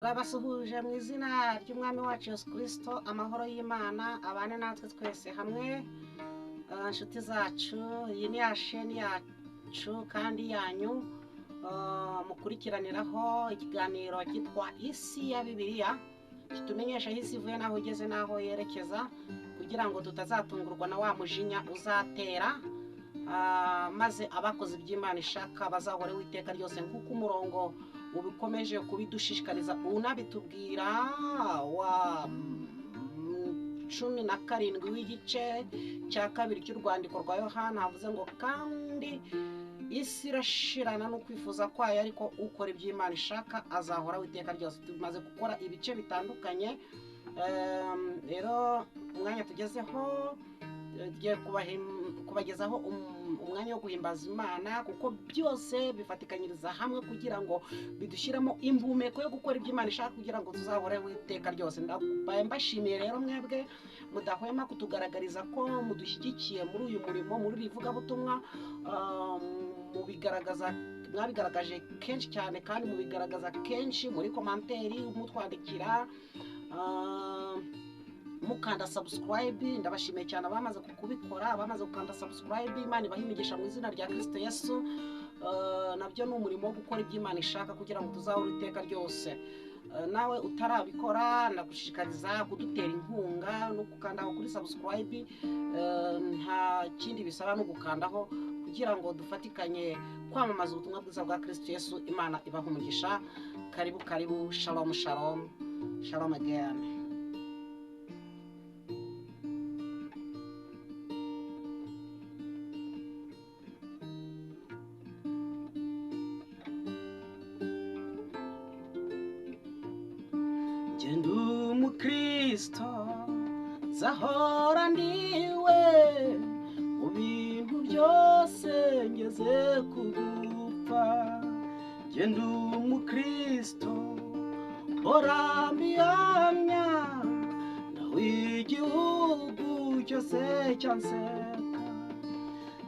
Babasuhuje mu izina ry'Umwami wacu Yesu Kristo, amahoro y'Imana abane natwe twese hamwe. Inshuti zacu, iyi ni ya sheni yacu kandi yanyu, mukurikiraniraho ikiganiro cyitwa Isi ya Bibiliya, kitumenyesha aho isi ivuye n'aho igeze n'aho yerekeza, kugira ngo tutazatungurwa na wa mujinya uzatera, maze abakoze iby'Imana ishaka bazahoreho iteka ryose, nk'uko umurongo ubikomeje kubidushishikariza unabitubwira wa 17 w'igice cya 2 cy'urwandiko rwa Yohana, havuze ngo kandi isi irashirana no kwifuza kwayo, ariko ukora iby'Imana ishaka azahoraho iteka ryose. Tumaze gukora ibice bitandukanye, rero umwanya tugezeho tugiye kubagezaho umwanya wo guhimbaza Imana, kuko byose bifatikanyiriza hamwe kugira ngo bidushyiramo impumeko yo gukora ibyo Imana ishaka, kugira ngo tuzahoreho iteka ryose. Ndabaye mbashimiye rero mwebwe mudahwema kutugaragariza ko mudushyigikiye muri uyu murimo, muri iri vugabutumwa, mubigaragaza, mwabigaragaje kenshi cyane, kandi mubigaragaza kenshi muri komanteri mutwandikira, mukanda subscribe. Ndabashimiye cyane abamaze kubikora, abamaze gukanda subscribe. Imana ibahe imigisha mu izina rya Kristo Yesu. Nabyo ni umurimo wo gukora ibyo Imana ishaka kugira ngo tuzahore iteka ryose. Nawe utarabikora, ndagushishikariza kudutera inkunga no gukandaho kuri subscribe. Nta kindi bisaba no gukandaho kugira ngo dufatikanye kwamamaza ubutumwa bwiza bwa Kristo Yesu. Imana ibahe umugisha. Karibu karibu, shalom shalom, shalom again. Genda umukristo zahora ndiwe mu bintu byose ngeze kugupfa. Genda umukristo mpora mbihamya, nawe igihugu cyose cyanseka.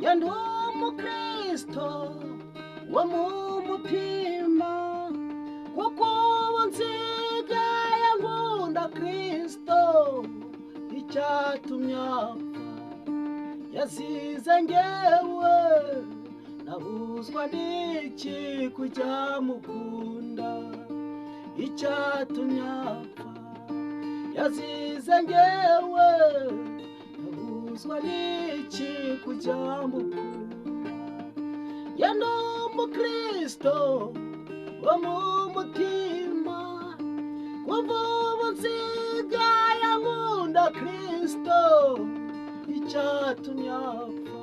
Genda umukristo wo mu mutima, kuko ubu nsigaye nkunda Kristo. Icyatumye apfa yazize njyewe, nabuzwa n'iki kujya mukunda? Icyatumye apfa yazize njyewe, nabuzwa n'iki kujya mukunda? Yenda umukristo wo mu mutima, kuva ubu nsigaye nkunda Kristo. Icyatumye apfa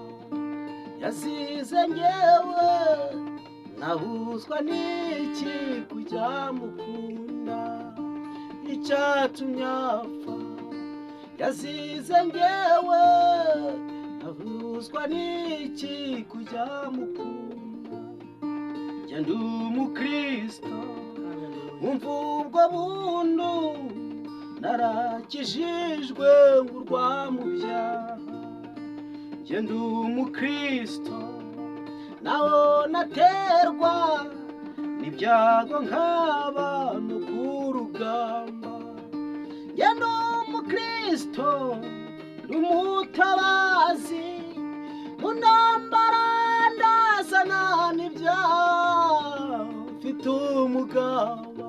yazize njyewe, nabuzwa n'iki kujya mukunda? Icyatumye apfa yazize njyewe, nabuzwa n'iki kujya mukunda? Genda umukristo umva ubwo buntu, narakijijwe ngurwa mu byaha. Genda umukristo nawo naterwa n'ibyago nk'abantu ku rugamba. Genda umukristo n'umutabazi, mu ntambara ndazana n'ibyaha. Mfite umugaba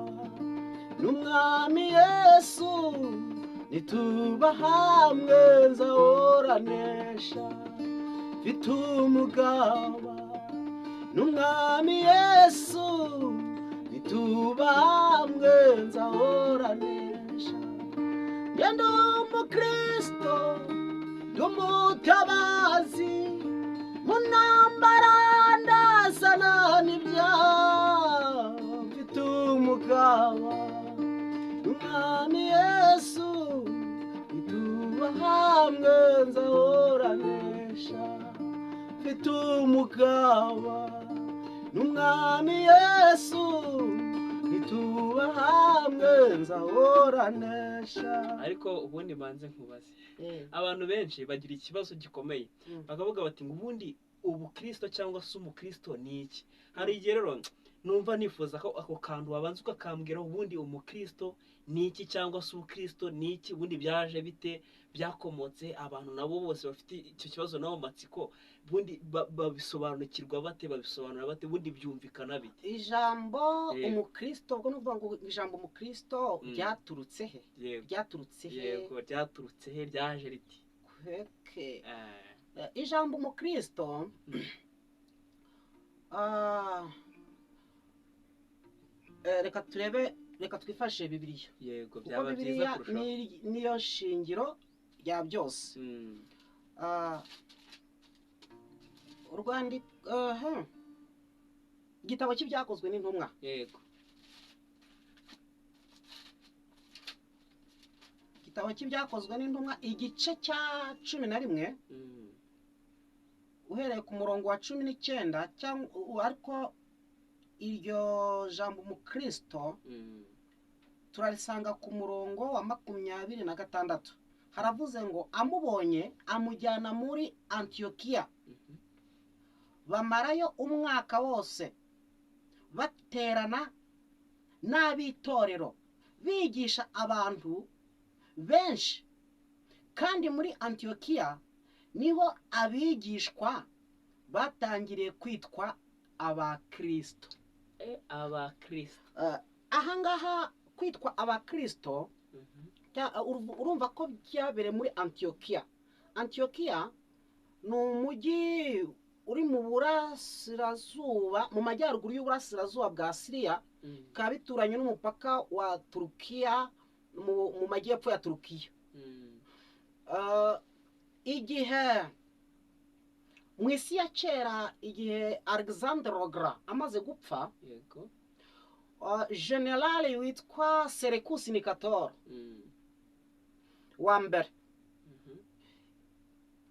n'Umwami Yesu, nituba hamwe nzahoranesha. Mfite umugaba n'Umwami Yesu, nituba hamwe nzahoranesha. Genda umukristo n'umutabazi, mu ntambara ndazana n'ibyaha. Mfite umugaba n'Umwami Yesu, nituba hamwe nzahoranesha. Mfite umugaba n'Umwami Yesu, nituba hamwe nzahoranesha. Ariko ubundi banze nkubaze, abantu benshi bagira ikibazo gikomeye, bakavuga bati ngo ubundi ubukristo cyangwa se umukristo ni iki? Hari igihe rero Numva nifuza ko ako kantu wabanza ukakambwira, ubundi umukristo ni iki, cyangwa se ubukristo ni iki, ubundi byaje bite, byakomotse, abantu nabo bose bafite icyo kibazo nabo matsiko, ubundi babisobanukirwa bate, babisobanura bate, ubundi byumvikana bite? Ijambo umukristo, ubwo ni ukuvuga ngo ijambo umukristo ryaturutse he? Ryaturutse he? Yego, ryaturutse he, ryaje riti? Ijambo umukristo reka turebe, reka twifashe Bibiliya. Yego, byaba byiza kurushaho. Niyo shingiro rya byose. Igitabo cy'ibyakozwe n'intumwa. Yego. Igitabo cy'ibyakozwe n'intumwa igice cya 11 uhereye ku murongo wa 19, cyangwa ariko iryo jambo umukristo turarisanga ku murongo wa 26. Haravuze ngo amubonye amujyana muri Antiyokiya, bamarayo umwaka wose baterana n'ab'itorero bigisha abantu benshi. Kandi muri Antiyokiya niho abigishwa batangiriye kwitwa abakristo. Abakristo. Ahangaha kwitwa abakristo urumva ko byabereye muri Antiyokiya. Antiyokiya ni umujyi uri mu burasirazuba, mu majyaruguru y'uburasirazuba bwa Siriya, bikaba bituranye n'umupaka wa Turukiya mu majyepfo ya Turukiya. Igihe mu isi ya kera, igihe Alexandre le Grand amaze gupfa, generale witwa Seleucus Nicator wa mbere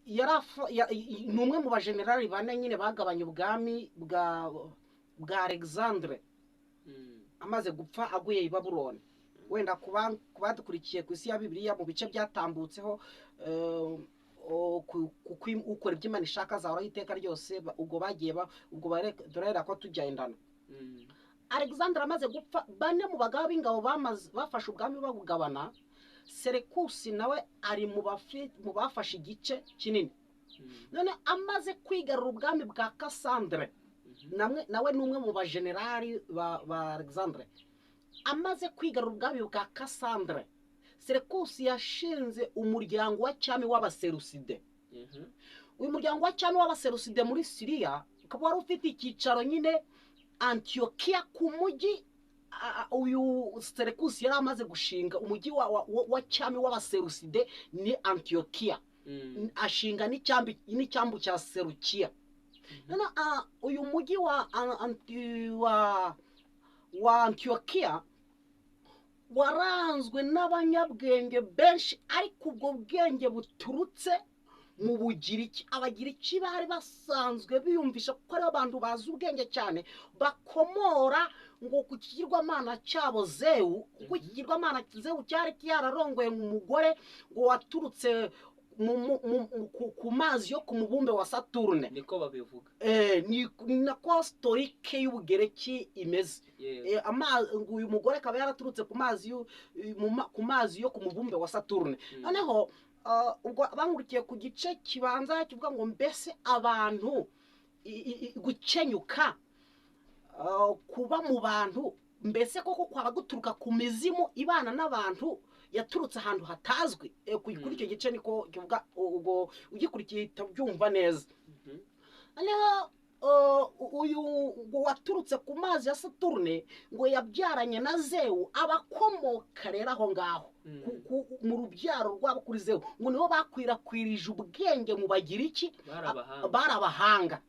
ni umwe mu bajenerali bane nyine bagabanye ubwami bwa Alexandre amaze gupfa aguye i Babuloni. Wenda kubadukurikiye ku isi ya Bibiliya mu bice byatambutseho, ukora iby'Imana ishaka zahoraho iteka ryose, ubwo bagiye ubwo turahera ko tugendana. Alexandre amaze gupfa, bane mu bagaba b'ingabo bafashe ubwami babugabana, Seleucus nawe ari mu bafashe igice kinini. None amaze kwigarura ubwami bwa Cassandre, nawe ni umwe mu bajenerali ba Alexandre. Amaze kwigarura ubwami bwa Cassandre, Seleucus yashinze umuryango wa cyami w'Abaseruside. Uyu muryango wa cyami w'Abaseruside muri Siriya ukaba wari ufite icyicaro nyine Antiyokiya, ku mujyi uyu Seleucus yari amaze gushinga umujyi wa cyami w'Abaseruside ni Antiyokiya, ashinga n'icyambu cya Serukiya. None uyu mujyi wa Antiyokiya waranzwe n'abanyabwenge benshi, ariko ubwo bwenge buturutse mu Bugiriki. Abagiriki bari basanzwe biyumvisha ko ari abantu bazi ubwenge cyane, bakomora ngo ku kigirwamana cyabo Zewu, kuko ikigirwamana Zewu cyari cyararongoye umugore ngo waturutse ku mazi yo ku mubumbe wa Saturne, niko babivuga. Ni nako storike y'Ubugereki imeze. Uyu mugore akaba yaraturutse ku mazi yo ku mubumbe wa Saturne. Noneho ubwo bangurikiye ku gice kibanza kivuga ngo mbese abantu gukenyuka, kuba mu bantu, mbese koko kwaba guturuka ku mizimu ibana n'abantu yaturutse ahantu hatazwi. Kuri icyo gice niko kivuga, ubwo ugikurikiye utabyumva neza. Noneho uyu waturutse ku mazi ya Saturne ngo yabyaranye na Zewu, abakomoka rero aho ngaho mu rubyaro rwabo kuri Zewu, ngo nibo bakwirakwirije ubwenge mu Bagiriki, bari abahanga.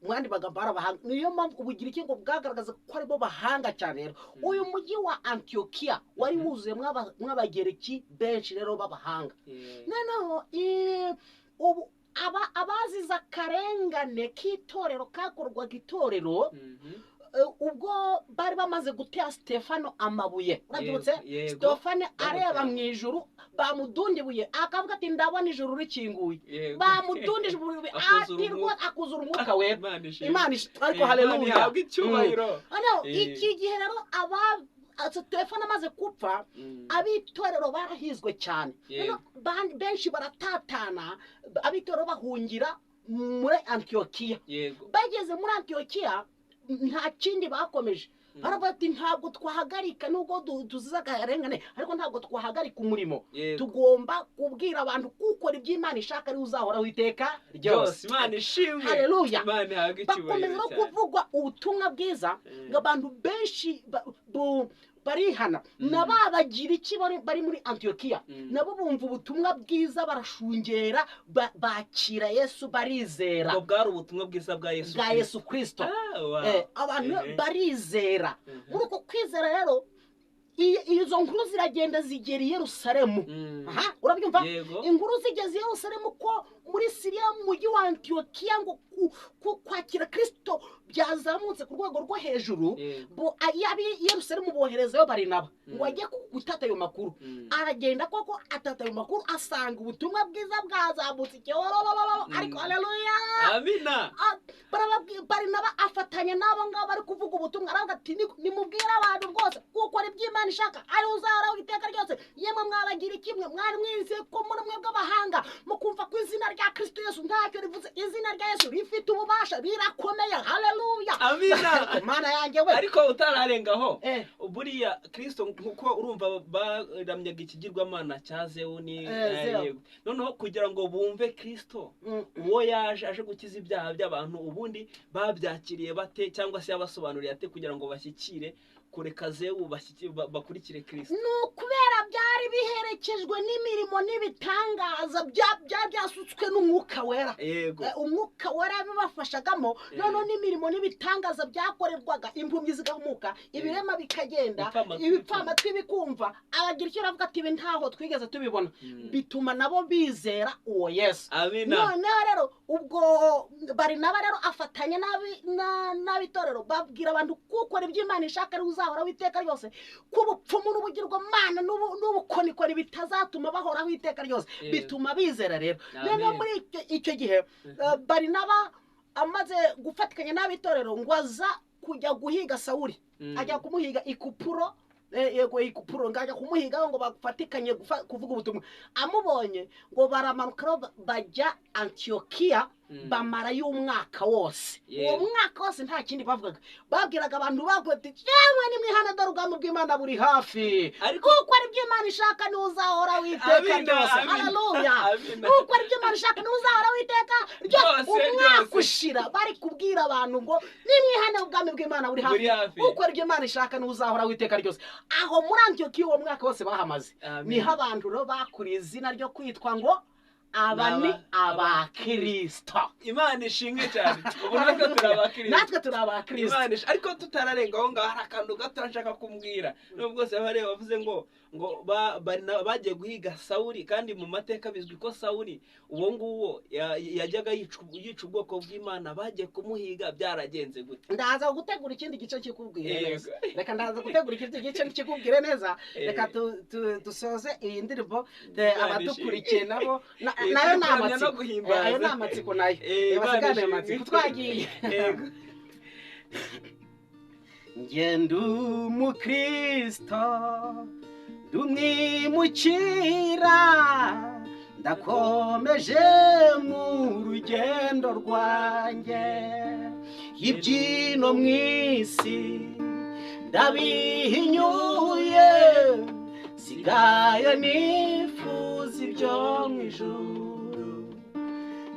Mu yandi magambo bari abahanga. Niyo mpamvu Ubugiriki ngo bwagaragaza ko aribo bahanga cyane. Rero uyu mujyi wa Antiyokiya wari wuzuye mw'Abagereki benshi rero b'abahanga. Noneho ubu abazize akarengane k'itorero kakorwaga itorero, Ubwo bari bamaze gutera Stefano amabuye, urabyutse? Yego. Stefano areba Bamutera. mu ijuru, bamudundibuye, akavuga ati ndabona ijuru rikinguye. Yego. Bamudundije ibuye, Akuzura ati umwuka. rwose akuzura umwuka wera. Imana ishimwe. Imana ariko Imana haleluya. ihabwe icyubahiro. Noneho iki gihe rero aba Stefano amaze gupfa, abitorero barahizwe cyane. Yego. Noneho benshi baratatana, abitorero bahungira muri Antiyokiya. Yego. Bageze muri Antiyokiya nta kindi bakomeje, baravuga ati ntabwo twahagarika nubwo tuzize akarengane, ariko ntabwo twahagarika umurimo. Yego. Tugomba kubwira abantu gukora ibyo Imana ishaka, ariwe uzahoraho iteka Byose ryose. Imana ishimwe. Haleluya. Imana ihabwe Bakomeza icyubahiro no cyane. kuvugwa ubutumwa bwiza, ngo abantu benshi barihana. Na ba Bagiriki bari muri Antiyokiya nabo bumva ubutumwa bwiza, barashungera, bakira Yesu, barizera. Ubwo bwari ubutumwa bwiza bwa Yesu Bwa Kristo. Yesu Kristo. Ah, wow. Abantu barizera. Muri uko kwizera rero, izo nkuru ziragenda zigera i Yerusalemu. Aha, urabyumva? Yego. Inkuru zigeze i Yerusalemu ko muri Siriya, mu mujyi wa Antiyokiya, ngo kwakira Kristo byazamutse ku rwego rwo hejuru. Yego. Bo ab'i Yerusalemu boherezayo Barinaba ngo ajye gutata ayo makuru. Aragenda koko atata ayo makuru, asanga ubutumwa bwiza bwazamutse icyororororo. Ariko haleluya. Amina. Barababwira, Barinaba afatanya n'abo ngabo bari kuvuga ubutumwa, aravuga ati nimubwire abantu rwose gukora ibyo Imana ishaka ari uzahoraho iteka ryose. Yemwe mwabagira ikimwe mwari mwizeye ko muri mwe bw'abahanga, mukumva ko izina rya Kristo Yesu ntacyo rivuze. Izina rya Yesu rifite ububasha, rirakomeye. Haleluya. Amina. Ariko Mana yanjye we. Ariko utararengaho, buriya Kristo, nkuko urumva baramyaga ikigirwamana cya Zewuni, Zewu. yego. Noneho kugira ngo bumve Kristo uwo yaje aje gukiza ibyaha by'abantu, ubundi babyakiriye bate, cyangwa se yabasobanuriye ate kugira ngo bashyikire kureka Zewu bakurikire Kristo? Ni ukubera byari biherekejwe n'imirimo n'ibitangaza byasutswe n'umwuka wera. Yego. Umwuka wera bibafashagamo. Noneho n'imirimo n'ibitangaza byakorerwaga, impumyi zigahumuka, ibirema bikagenda, Ibipfamatwi. Ibipfamatwi bikumva. Abagira icyo baravuga ati ibi ntaho twigeze tubibona. Bituma nabo bizera uwo Yesu. Amina. Noneho rero ubwo Barinaba rero afatanya n'abitorero, babwira abantu gukora ibyo Imana ishaka ari uzahoraho iteka ryose, ko ubupfumu n'ubugirwamana n'ubukonikoni bitazatuma bahoraho iteka ryose. Bituma bizera rero. Amen. Noneho muri icyo gihe, Barinaba amaze gufatikanya n'abitorero, ngo aza kujya guhiga Sawuli. Ajya kumuhiga ikupuro, yego, ikupuro, ngo ajya kumuhiga ngo bafatikanye kuvuga ubutumwa. Amubonye ngo baramanuka rero bajya Antiyokiya. Bamarayo umwaka wose. Yego. Uwo mwaka wose nta kindi bavugaga, babwiraga abantu bavuga ati yemwe nimwihane, dore ubwami bw'Imana buri hafi. Ariko Kuko ari ibyo Imana ishaka niwe uzahora witeka Amina, ryose. amina. Haleluya. Amina. Kuko ari ibyo Imana ishaka niwe uzahora witeka ryose. Ryose, Umwaka ryose. ushira bari kubwira abantu ngo nimwihane, ubwami bw'Imana buri hafi. Buri hafi. Kuko ari ibyo Imana ishaka niwe uzahora witeka ryose. Aho muri Antiyokiya uwo mwaka wose bahamaze. Amen. Niho abantu rero bakuriye izina ryo kwitwa ngo aba ni abakirisito. Imana ishimwe cyane, ubu natwe turi abakristo. Natwe turi abakirisito. Imana ariko tutararenga aho ngaho, hari akantu gato nshaka kumbwira. Nubwo bose bareba bavuze ngo bagiye guhiga Sawuli, kandi mu mateka bizwi ko Sawuli uwo nguwo yajyaga yica ubwoko bw'Imana, bagiye kumuhiga byaragenze gute? Ndaza gutegura ikindi gice kikubwire Yego. neza. Reka ndaza gutegura ikindi gice kikubwire neza. Reka dusoze iyi ndirimbo, Imana abadukurikiye nabo nayo turi ni kuramya no amatsiko. guhimbaza. Ayo ni amatsiko nayo. Imana Basigane ishimwe. amatsiko, twagiye. Yego. Ngenda umukristo, ndumwimukira, ndakomeje mu rugendo rwanjye. Ibyino mu isi ndabihinyuye, sigaye nifuza ibyo mu ijuru.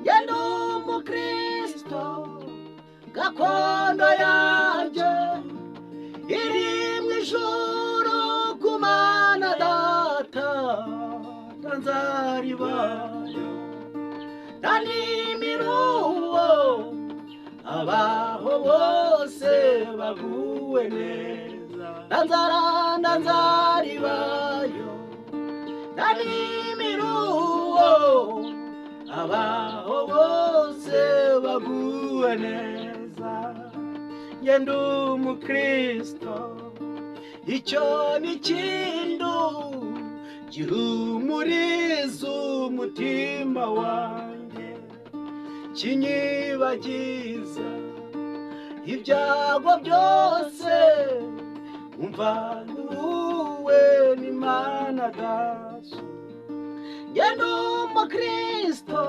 Ngenda umukristo, gakondo yanjye iri mu ijuru ku Mana Data, nzaribayo ntanimiruwo, abaho bose baguwe neza. Nzara nzaribayo ntanimiruwo, abaho bose baguwe neza. Njye ndi umukristo, icyo ni ikintu gihumuriza umutima wanjye, kinyibagiza ibyago byose, umva nduwe n'Imana Data. Njye ndi umukristo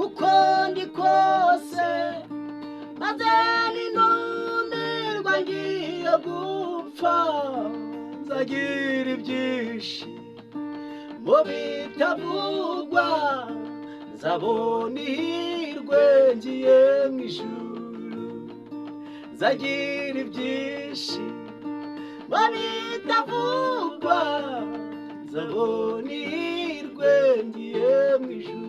uko ndi kose, maze nintumirwa ngiye gupfa, nzagira ibyishimo bitavugwa, nzabona ihirwe ngiye mu ijuru, nzagira ibyishimo bitavugwa, nzabona ihirwe ngiye mu ijuru.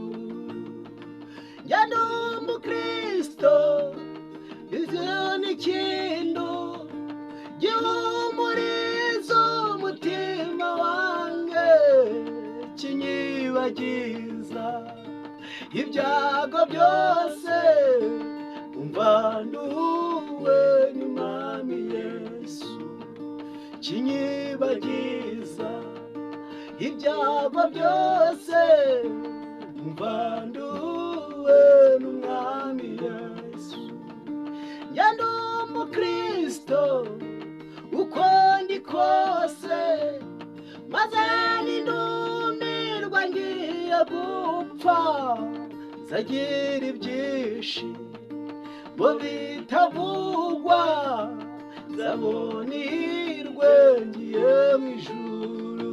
Njye ndi umukristo, icyo ni ikintu gihumuriza umutima wanjye, kinyibagiza ibyago byose, umva nduwe n'Umwami Yesu, kinyibagiza ibyago byose, umva nduwe n'Umwami Yesu. Njye ndi umukristo uko ndi kose, maze nindumirwa ngiye gupfa, nzagira ibyishimo bitavugwa, nzabona ihirwe ngiye mu ijuru,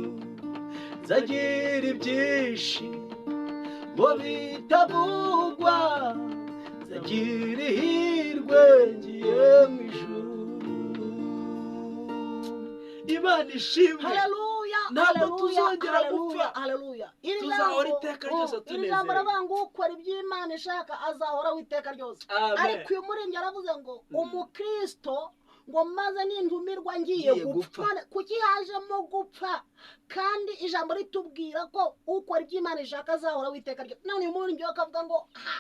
nzagira ibyishimo bitavugwa, nzagira ihirwe ngiye mu ijuru. Imana ishimwe. Haleluya. Ntabwo haleluya, tuzongera haleluya, gupfa. Haleluya. Iri Tuzahora jambo, iteka ryose iri jambo tunezerewe. aravuga ngo ukora iby'Imana ishaka azahoraho iteka ryose. Amen. Ariko uyu muririmbyi aravuze ngo umukristo ngo maze nintumirwa ngiye Ngiye gupfa. gupfa. Kuki hajemo gupfa kandi ijambo ritubwira ko ukora iby'Imana ishaka azahoraho iteka ryose? None uyu muririmbyi we akavuga ngo ha,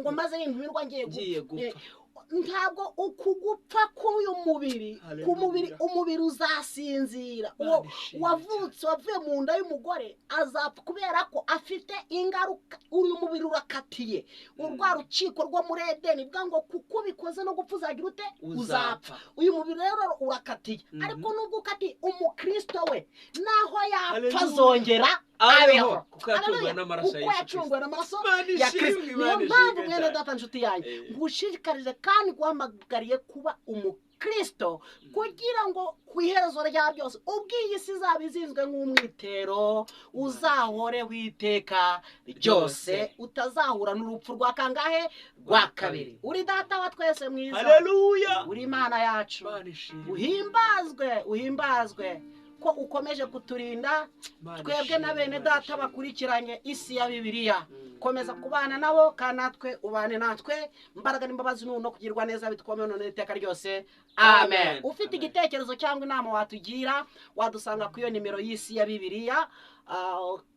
ngo maze nintumirwa ngiye Ngiye gupfa. gupfa. Ntabwo uku gupfa k'uyu mubiri, ku mubiri, Haleluya. umubiri uzasinzira. Imana Uwo ishimwe. wavutse wavuye mu nda y'umugore azapfa kubera ko afite ingaruka. Uyu mubiri urakatiye urwa rukiko rwo muri Edeni, bivuga ngo kuko ubikoze no gupfa uzagira ute? Uzapfa. Uyu mubiri rero urakatiye. Ariko nubwo ukatiye, umukristo we naho yapfa Haleluya. azongera Abeho, abeho. kuko yacunguwe Haleluya. n'amaraso ya Kuko Yesu yacunguwe n'amaraso Imana ya ishimwe, Kristo. Niyo Imana mpamvu ishimwe mwene cyane. data, nshuti yanjye, ngushishikarize kandi guhamagariye kuba umukristo kugira ngo ku iherezo rya byose, ubwo iyi si izaba izinzwe nk'umwitero, uzahore witeka ryose, Ryose. utazahura n'urupfu rwa kangahe? Rwa kabiri. Uri Data wa twese mwiza, Haleluya. uri Imana yacu, Imana ishimwe. uhimbazwe, uhimbazwe ko ukomeje kuturinda Imana twebwe ishimwe, na bene Imana data ishimwe. bakurikiranye Isi ya Bibiliya. Komeza kubana nabo kandi natwe ubane natwe. Imbaraga n'imbabazi n'ubu no kugirwa neza bitwome none iteka ryose, amen. Amen. Ufite Amen. igitekerezo cyangwa inama watugira, wadusanga kuri iyo nimero y'Isi ya Bibiliya,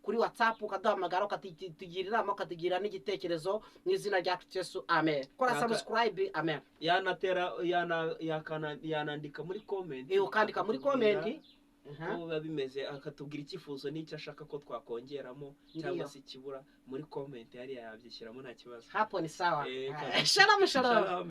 kuri WhatsApp, ukaduhamagara, ukatugira inama, ukatugira n'igitekerezo mu izina rya Kristo Yesu, amen. Kora subscribe, amen. Yanatera yana yakana yanandika muri comment. Ukandika muri akatubwira comment. uko biba bimeze, akatubwira icyifuzo n'icyo ashaka ko twakongeramo cyangwa Ndiyo. se ikibura muri comment hariya yabyishyiramo, nta kibazo. Hapo ni sawa. Kabisa. Shalom, shalom. Shalom.